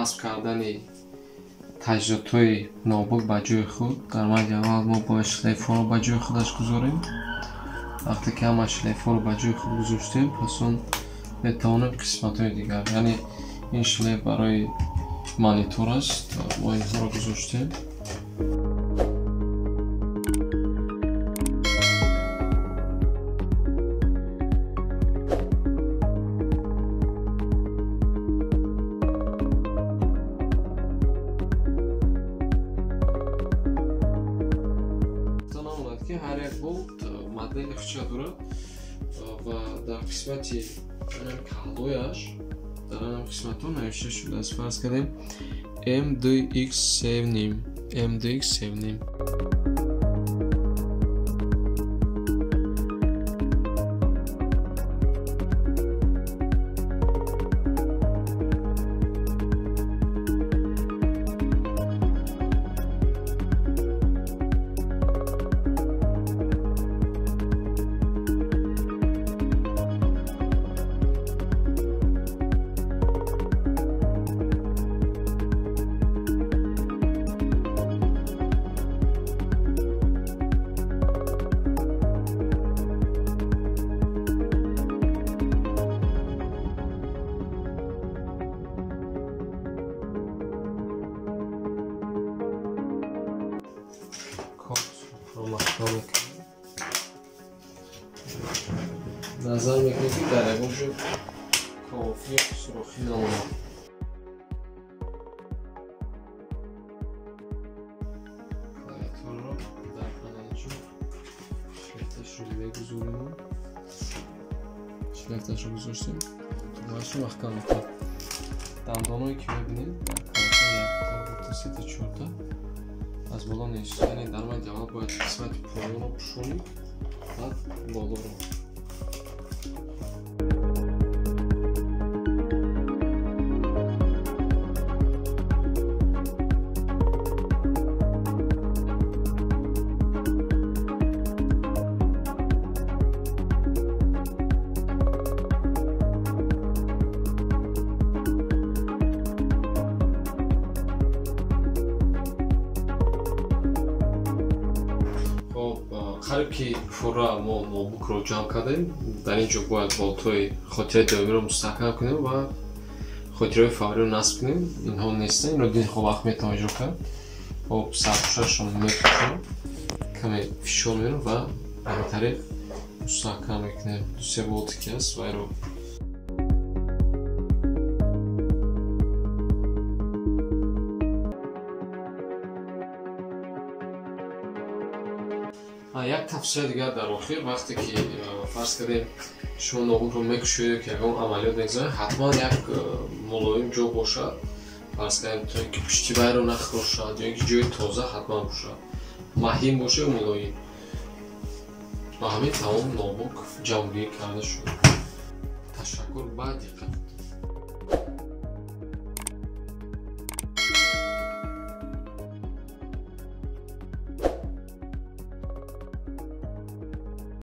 Насб кардани таҷҳизотҳои ноутбук ба ҷои худ, дар марҳилаи аввал мо бояд шлейфҳоро ба ҷои худаш гузорем. Вақте ки ҳама шлейфҳоро ба ҷои худ гузоштем, пас он метавонем қисматҳои дигар, яъне ин шлейф барои монитор аст, мо инҳоро гузоштем. Ки ҳар як болт модели худша дорад ва дар қисмати каҳлояш дар ҳамин қисматҳо навишта шудааст. Фарз кардем MDX7, MDX7. Назар мекунем, ки дар ягон ҷо кофӣ ё сурохӣ намонад. Клавиатураро дар панелчо шлифташро мегузорем. Шлифташро гузоштем, тугмаашро маҳкам мекунем. Дандоное ки мебинед дар клавиатура якта, дута, сета, чорта аз боло нест. Яъне дар марҳилаи аввал бояд қисмати поёнро пӯшонем, баъд болоро. Қариб ки пурра мо ноутбукро ҷамъ кардем. Дар ин ҷо бояд болтҳои хотираи доимиро мустаҳкам кунем ва хотираҳои фавриро насб кунем. Инҳо нестанд, инро дилхоҳ вақт метавон иҷро кард. Хоб, сарпӯшашро мепӯшем, каме фишор меорем ва ба ин тариқ мустаҳкам мекунем. Ду-се болте ки ҳаст вайро як тавсия дигар дар охир, вақте ки фарз кардем шумо ноутбукро мекушоед ки ягон амалиёт мегузаред, ҳатман як мулоим ҷо бошад. Фарз кардем то ин ки пушти вайро нахӯрошад ё ин ки ҷои тоза ҳатман бошад, маҳин бошад ё мулоим. Ба ҳамин тамом ноутбук ҷамъгирӣ карда шуд. Ташаккур ба диққат.